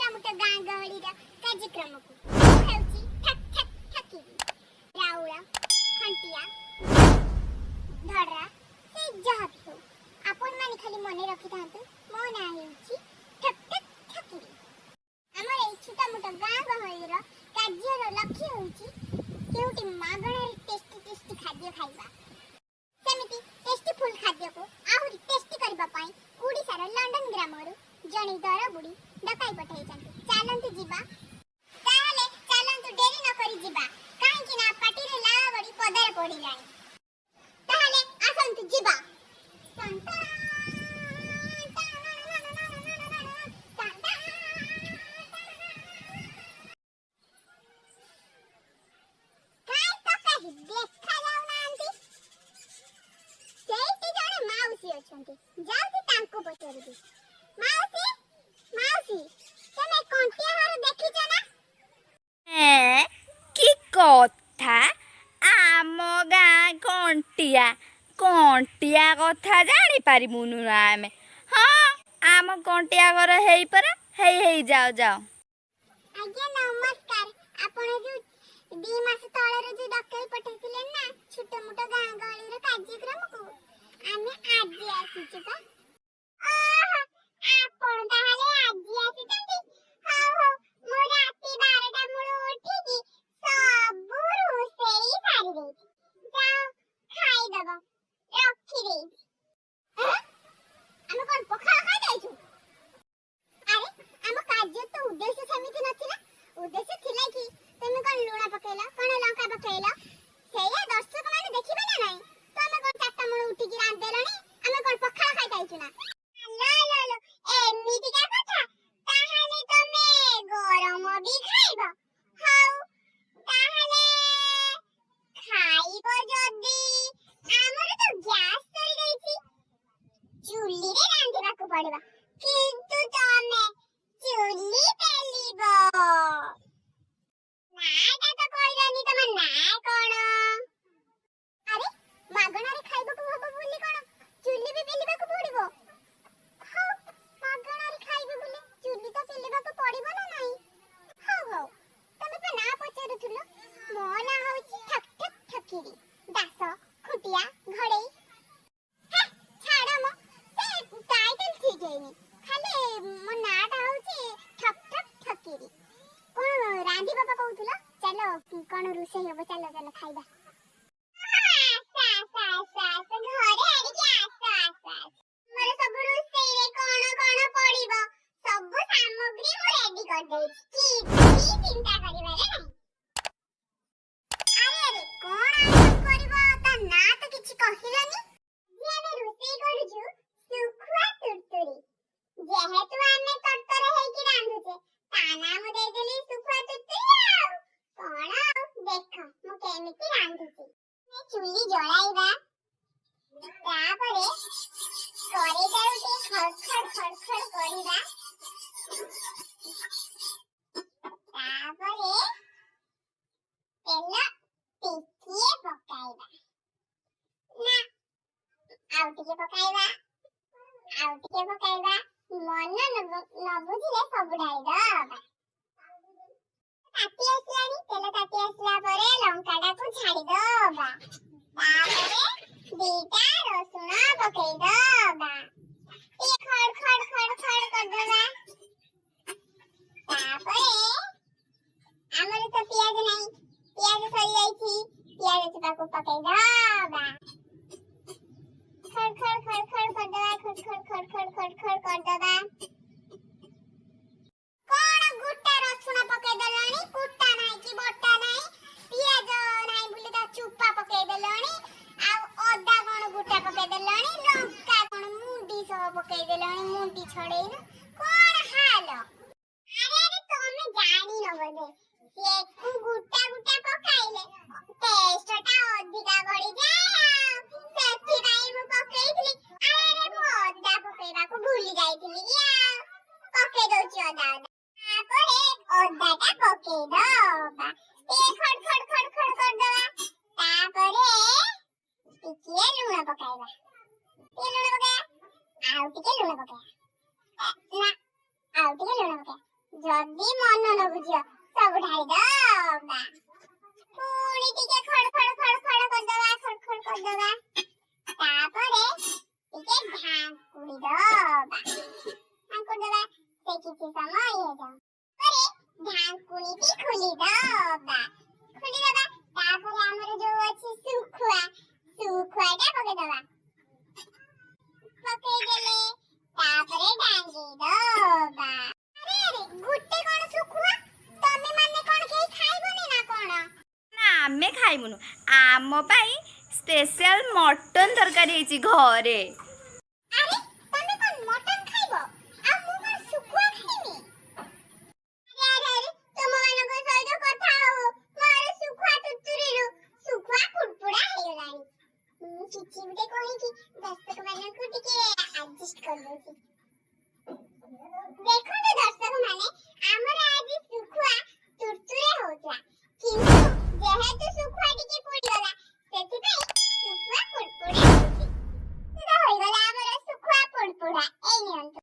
ଛୋଟ ଗାଁ ଗହଳିର କାର୍ଯ୍ୟକ୍ରମକୁ। ମୁଁ ହେଉଛି ଠକ୍ ଠକ୍ ଠକିବି ରାଉଳ, ଖଣ୍ଟିଆ, ଧଡରା, ସେ ଯାହା ବି ହଉ, ଆପଣମାନେ ଖାଲି ମନେ ରଖିଥାନ୍ତୁ, ମୋ ନାଁ ହେଉଛି ଠକ୍ ଠକ୍ ଠକିବି। ଆମର ଏଇ ଛୋଟ ମୋଟ ଗାଁ ଗହଳିର କାର୍ଯ୍ୟର ଲକ୍ଷ୍ୟ ହେଉଛି କେଉଁଠି ମାଗଣାରେ ଟେଷ୍ଟି ଟେଷ୍ଟି ଖାଦ୍ୟ ଖାଇବା। ସେମିତି ଟେଷ୍ଟି ଫୁଲ୍ ଖାଦ୍ୟକୁ ଆହୁରି ଟେଷ୍ଟି କରିବା ପାଇଁ ଓଡ଼ିଶାର ଲଣ୍ଡନ ଗ୍ରାମରୁ ଜଣେ ଦର ବୁଢ଼ୀ ଡକାଇ ପଠାଇଛନ୍ତି। ଚାଲନ୍ତୁ ଯିବା ତାହେଲେ, ଚାଲନ୍ତୁ, ଡେରି ନ କରି ଯିବା, କାହିଁକି ନା ପାଟିରେ ଲାଳ ଗଡ଼ି ପଦାରେ ପଡ଼ିଲାଣି। ତାହେଲେ ଆସନ୍ତୁ ଯିବା। Ton ton, ton ton. କାଇଁ ତ କେହି ଦେଖା ଯାଉନାହାନ୍ତି। ସେଇଠି ଜଣେ ମାଉସୀ ଅଛନ୍ତି, ଯାଉଛି ତାଙ୍କୁ ପଚାରିବି। ମାଉସୀ, ମାଉସୀ, ତମେ କଣ୍ଟିଆ ଘର ଦେଖିଛ ନା? ଏଁ, କି କଥା! ଆମ ଗାଁ କଣ୍ଟିଆ, କଣ୍ଟିଆ କଥା ଜାଣିପାରିବୁନୁ ନା ଆମେ? ହଁ, ଆମ କଣ୍ଟିଆ ଘର ହେଇ ପରା, ହେଇ ହେଇ, ଯାଅ ଯାଅ। ଆଜ୍ଞା ନମସ୍କାର। ଆପଣ ଯୋଉ 2 ମାସ ତଳର ଯୋଉ ଡକାଇ ପଠେଇଥିଲେ ନା ଛୋଟ ମୋଟ ଗାଁ ଗହଳିର କାର୍ଯ୍ୟକ୍ରମକୁ, ଆମେ ଆଜି ଆସିଛୁ ପା। ଓହୋ, ଆପଣ ତାହେଲେ ଆଜି ଆସିଛନ୍ତି। ହଉ ହଉ, ମୁଁ ରାତି 12ଟା ମୂଳୁ ଉଠିକି ସବୁ ରୋଷେଇ ସାରି ଦେଇଛି, ଯାଅ ଖାଇଦବ, ରଖିଦେଇଛି। ଏଁ? ଆମେ କଣ ପଖାଳ ଖାଇ ଯାଇଛୁ? ଆରେ, ଆମ କାର୍ଯ୍ୟ ତ ଉଦ୍ଦେଶ୍ୟ ସେମିତି ନଥିଲା। ଉଦ୍ଦେଶ୍ୟ ଥିଲା କି ତମେ କଣ ଲୁଣ ପକେଇଲ, କଣ ଲଙ୍କା ପକେଇଲ, ସେଇଆ ଦର୍ଶକ ମାନେ ଦେଖିବେ ନା ନାଇଁ। ତମେ କଣ 4ଟା ମୂଳୁ ଉଠିକି ରାନ୍ଧିଦେଲଣି, ଆମେ କଣ ପଖାଳ ଖାଇ ଯାଇଛୁ ନା? ଲୋ ଲୋ ଲୋ, ଏମିତିକା କଥା! ତାହେଲେ ତମେ ଗରମ ବି ଖାଇବ? ହଉ ତାହେଲେ ଖାଇବ ଯଦି, ଆମର ତ ଗ୍ୟାସ୍ ସରିଯାଇଛି, ଚୁଲିରେ ରାନ୍ଧିବାକୁ ପଡିବ, କିନ୍ତୁ ତମେ ଚୁଲି ବେଲିବ। ନାଁଟା ତ କହିଲନି, ତମ ନାଁ କଣ? ଆରେ, ମାଗଣାରେ ଖାଇବାକୁ ହବ ବୋଲି କଣ ଚୁଲି ବି ବେଲିବାକୁ ପଡିବ? ହଉ, ମାଗଣାରେ ଖାଇବେ ବୋଲି ଚୁଲି ତ ବେଲିବାକୁ ପଡିବ ନା ନାହିଁ? ହଉ ହଉ, ତମେ ପା ନାଁ ପଚାରୁଥିଲ। ମୋ ନାଁ ହଉଛି ଠକ୍ ଠକ୍ ଠକିରି ଦାସ, ଖୁଟିଆ, ଘଡେଇ। ହେ, ଛାଡ ମ, ସେ ଟାଇଟଲ ଠିକ ହେଇନି। ଖାଲି ମୋ ନାଁଟା ହଉଛି ଠକ୍ ଠକ୍ ଠକିରି। କଣ ରାନ୍ଧିବ ପା କହୁଥିଲ? ଚାଲ, କଣ ରୋଷେଇ ହବ, ଚାଲ ଚାଲ ଖାଇବା। ଆସ ଆସ ଆସ ଆସ, ଘରେ ଆଣିକି ଆସ ଆସ ଆସ। ମୋର ସବୁ ରୋଷେଇରେ କଣ କଣ ପଡିବ, ସବୁ ସାମଗ୍ରୀ ମୁଁ ରେଡି କରିଦେଇଛି, କିଛି ଚିନ୍ତା କରିବାର ନାହିଁ। ଆରେ ଆରେ, କଣ ଆଇଟମ କରିବ, ତା ନାଁ ତ କିଛି କହିଲନି? ଆଜି ଆମେ ରୋଷେଇ କରୁଛୁ ଶୁଖୁଆ ତୁରତୁରି। ଯେହେତୁ ଆମେ ତରତର ହେଇକି ରାନ୍ଧୁଛେ, ତା ନାଁ ମୁଁ ଦେଇଦେଲି ଶୁଖୁଆ ତୁରତୁରି। ଆଉ କଣ ଆଉ, ଦେଖ ମୁଁ କେମିତି ରାନ୍ଧୁଛି। ଚୁଲି ଜଳାଇବା, ତାପରେ କରେଇଟାକୁ ଟିକେ ଖଡ଼ ଖଡ଼ ଖଡ଼ ଖଡ଼ କରିବା, ତାପରେ ତେଲ ଟିକିଏ ପକାଇବା, ନା ଆଉ ଟିକେ ପକାଇବା, ଆଉ ଟିକେ ପକାଇବା। ମନ ନ ବୁଝିଲେ ସବୁ ଢାଳିଦବା। ତାତି ଆସିଲାଣି। ତେଲ ତାତି ଆସିଲା ପରେ ଲଙ୍କାଟାକୁ ଛାଡିଦବା, ତାପରେ ଦିଟା ରସୁଣ ପକେଇଦବା, ଟିକେ ଖଡ ଖଡ ଖଡ ଖଡ କରିଦବା। ତାପରେ ଆମର ତ ପିଆଜ ନାହିଁ, ପିଆଜ ସରିଯାଇଛି, ପିଆଜ ଚୋପାକୁ ପକେଇଦବା। ଖଡ ଖଡ ଖଡ ଖଡ କରିଦବା, ଖଡ ଖଡ ଖଡ ଖଡ ଖଡ ଖଡ କରିଦବା। କଣ ଗୋଟା ରସୁଣ ପକେଇଦେଲଣି? କୁଟା ନାହିଁ କି ବଟା ନାହିଁ। ପିଆଜ ନାହିଁ ବୋଲି ତା ଚୁପା ପକେଇଦେଲଣି। ଆଉ ଅଦା କଣ ଗୋଟା ପକେଇଦେଲଣି? ଲଙ୍କା କଣ ମୁଣ୍ଡି ସହ ପକେଇଦେଲଣି, ମୁଣ୍ଡି ଛଡେଇନ? କଣ ହାଲ? ଆରେ ଆରେ, ତମେ ଜାଣିନ ବୋଧେ, ସେକୁ ଗୋଟା ଗୋଟା ପକାଇଲେ ଟେଷ୍ଟ ଟା ଅଧିକା ବଢିଯାଏ, ଆଉ ସେଥିପାଇଁ ମୁଁ ପକେଇଥିଲି। ଆରେ ଆରେ, ମୁଁ ଅଦା ପକେଇବାକୁ ଭୁଲି ଯାଇଥିଲି କି, ଆଉ ପକେଇ ଦଉଛି ଅଦା ଅଦା। ତାପରେ ଅଦାଟା ପକେଇଦବା, ଟିକେ ଖଡ ଖଡ ଖଡ ଖଡ କରିଦବା। ତାପରେ ଟିକିଏ ଲୁଣ ପକାଇବା, ଟିକେ ଲୁଣ ପକାଇବା, ଆଉ ଟିକେ ଲୁଣ ପକାଇବା, ନା ଆଉ ଟିକେ ଲୁଣ ପକାଇବା। ଯଦି ମନ ନ ବୁଝିବ, ସବୁ ଢାଳିଦବା। ପୁଣି ଟିକେ ଖଡ଼ ଖଡ଼ ଖଡ଼ ଖଡ଼ କରିଦବା, ଖଡ଼ ଖଡ଼ କରିଦବା। ତାପରେ ଟିକେ ଢାଙ୍କୁଣି ଦବା, ଢାଙ୍କୁଣି ଦବା। ସେ କିଛି ସମୟ ଇଏ ହେଇଯାଉ। ପରେ ଢାଙ୍କୁଣିଟି ଖୋଲିଦବା, ଖୋଲିଦବା। ତାପରେ ଆମର ଯୋଉ ଅଛି ଶୁଖୁଆ, ଶୁଖୁଆଟା ପକେଇଦବା। ପକେଇଦେଲେ ତାପରେ ଢାଙ୍ଗି ଦବା। ଆରେ ଆରେ, ଗୋଟେ କଣ ଶୁଖୁଆ? ତମେ ମାନେ କଣ କେହି ଖାଇବନି ନା କଣ? ନା, ଆମେ ଖାଇବୁନୁ। ଆମ ପାଇଁ ସ୍ପେଶାଲ ମଟନ ତରକାରୀ ହେଇଛି ଘରେ। ଆରେ, ତମେ କଣ ମଟନ ଖାଇବ ଆଉ ମୁଁ କଣ ଶୁଖୁଆ ଖାଇମି? ଆରେ ଆରେ ଆରେ, ତୁମମାନଙ୍କ ସହିତ କଥା ହଉ ମୋର ଶୁଖୁଆ ତୁରତୁରିରୁ ଶୁଖୁଆ ପୁଡ଼ପୁଡ଼ା ହେଇଗଲାଣି। ମୁଁ କିଛି ଗୋଟେ କହିକି ଦର୍ଶକ ମାନଙ୍କୁ ଟିକେ ଆଡଜଷ୍ଟ କରିଦଉଛି। ଦେଖନ୍ତୁ ଦର୍ଶକ ମାନେ, ଆମର ଆଜି ଶୁଖୁଆ ତୁରତୁରେ ହଉଥିଲା, କିନ୍ତୁ ଯେହେତୁ ଶୁଖୁଆ ଟିକେ ପୋଡ଼ିଗଲା, ସେଥିପାଇଁ ଶୁଖୁଆ ପୁଡ଼ପୁଡ଼ା ହଉଛି। ତ ହୋଇଗଲା ଆମର ଶୁଖୁଆ ପୁଡ଼ପୁଡ଼ା। ଏଇ ନିଅନ୍ତୁ।